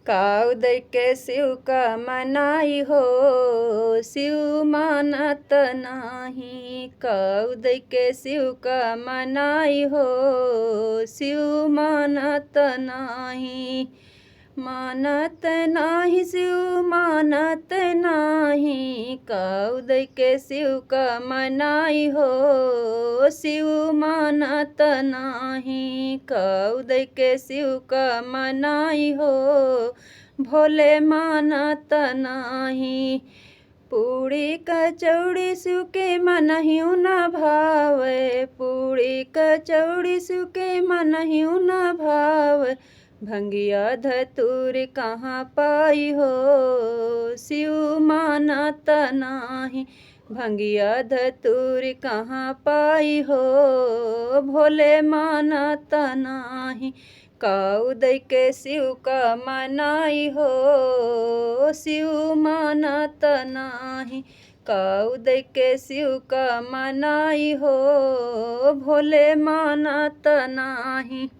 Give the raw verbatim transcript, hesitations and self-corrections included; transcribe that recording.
काऊ दइके शिव का मनाई हो, शिव मानत नाही। काऊ दइके शिव का मनाई हो, शिव मानत नाही। मानत नाही शिव मानत नाही, काऊ दइके शिव का मनाई हो, शिव मानत नाही। काऊ दइके शिव का मनाई हो, भोले मानत नाही। पूड़ी कचौड़ी शिव के मनहिउ न भावे, पूड़ी कचौड़ी शिव के मनहिउ न भावे। भंगिया धतूर कहाँ पाई हो, शिव मानत नाही। भंगिया धतूर कहाँ पाई हो, भोले मानत नाही। काऊ दइके शिव का मनाई हो, शिव मानत नाही। काऊ दइके शिव का मनाई हो, भोले मानत नाही।